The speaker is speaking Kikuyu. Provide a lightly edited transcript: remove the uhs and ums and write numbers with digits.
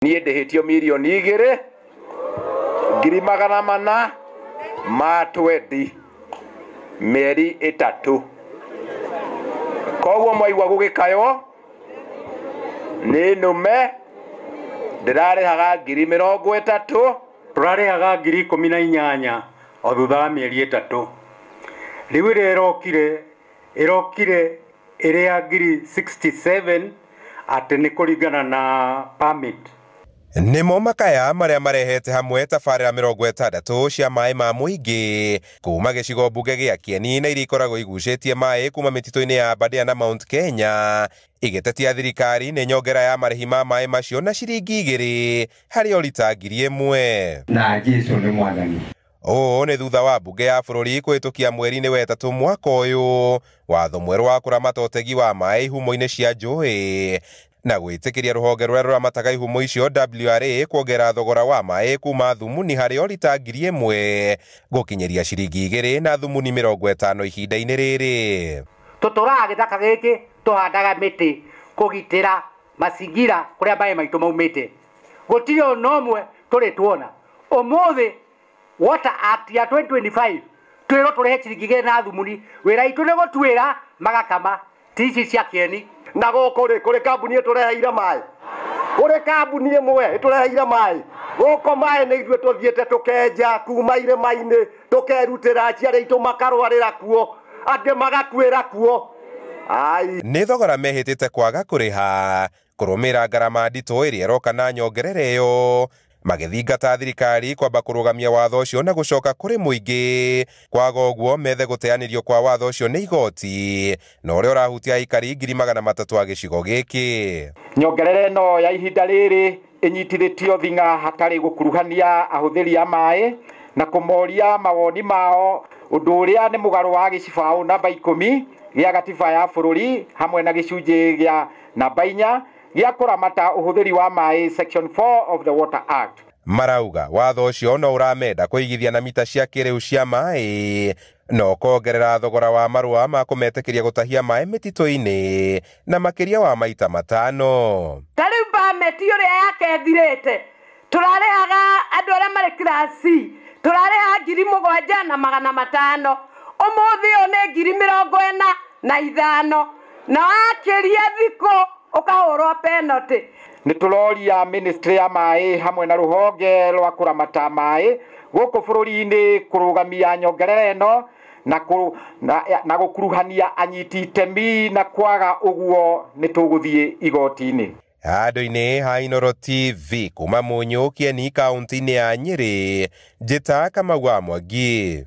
Niĩ ndĩhĩtio 2,400,000 ma 20 mĩeri 3. Koguo mwaigua gũgĩkaywo nĩ nũme, ndĩrarĩhaga 30,000. Tũrarĩhaga 18,000 o thutha wa mĩeri 3. Rĩu ĩrĩa ĩrokire ĩrĩ ya 67,000 atĩ nĩ kũringana na permit. Nĩmo makaya marĩa marehete hamwe tabarĩra 60 cia maĩ ma mũingĩ kuma gĩcigo mbunge gĩa Kieni na iria ikoragwo igucĩtie maĩ kuma mĩtitũ-inĩ ya Aberdare na Mount Kenya, igĩtetia thirikari nĩ nyongera ya marĩhi ma maĩ macio na ciringi 2 harĩ o rita 1,000. Na Jesu nĩ mwathani. Ũũ nĩ thutha wa mbunge ya bũrũri kũhĩtũkia mweri-inĩ wa 3 mwaka ũyũ watho mwerũ wa kũramata ũtegi wa maĩ ihumo-inĩ cia njũĩ na gwĩtĩkĩria rũhonge rũrĩa rũramataga ihumo icio WRA kuongerera thogora wa maĩ kuma thumuni harĩ o rita 1,000 gũkinyĩria ciringi 2 na thumuni 50 ihinda-inĩ rĩrĩ. Tũtũraga gĩthaka gĩkĩ tũhandaga mĩtĩ kũgitĩra macingira kũrĩa maĩ maitũ maumĩte. Gũtirĩ ona ũmwe tũrĩ tuona. Ũmũthĩ Water Act ya 2025 twĩrwo tũrĩhe ciringi 2 na thumuni, wĩra itũ nĩ gũtuĩra magakama ti ici cia Kieni. Na gũkũ rĩ, kũrĩ kambuni ĩtũreheire maĩ, kũrĩ kambuni ĩmwe ĩtũreheire maĩ gũkũ. Maĩ nĩ ithuĩ tũthiĩte tũkenja kuma irĩma-inĩ, tũkerutĩra, aciari aitũ makarwarĩra kuo, angĩ magakuĩra kuo. Ai. Nĩ thogora mehĩtĩte kwaga kũrĩha kũrũmĩrĩra ngarama nditũ ĩrĩa ĩroka na nyongerera ĩyo, magĩthingata thirikari kwamba kũrũgamia watho ũcio na gũcoka kũrĩ mũingĩ. Kwaga ũguo methe gũteanĩrio kwa watho ũcio nĩ igoti na ũrĩa ũrahutia aikari 300,000 a gĩcigo gĩkĩ. Nyongerera ĩno ya ihinda rĩrĩ ĩnyitithĩtio thing'a hatarĩ gũkuruhania ahũthĩri a maĩ na kũmoria mawoni mao, ũndũ ũrĩa nĩ mũgarũ wa gĩcibaũ namba 10 gĩa gatiba ya bũrũri hamwe na gĩcunjĩ gĩa namba 4 gĩa kũramata ũhũthĩri wa maĩ, section 4 of the Water Act. Marauga watho ũcio no ũramenda kũigithia na mita cia kĩrĩu cia maĩ no ũkongerera thogora wa marũa ma kũmetĩkĩria gũtahia maĩ mĩtitũ-inĩ na makĩria wa maita 5. Ta rĩu permit ũrĩa yake ĩthirĩte, tũrarĩhaga andũ arĩa marĩ class C tũrarĩha 7,500, ũmũthĩ ũyũ nĩ 45,000, na wakĩria thikũ ũkahũrwo penalty. Nĩ tũroria ministry ya maĩ hamwe na rũhonge rwa kũramata maĩ gũkũ bũrũri-inĩ kũrũgamia nyongerera ĩno na gũkuruhania anyiti itemi, na kwaga ũguo nĩ tũgũthiĩ igoti-inĩ. Handũ-inĩ ha Inooro TV kuma Mũnyũ, Kieni, kaunti-inĩ ya Nyĩrĩ, njĩta Kamau wa Mwangi.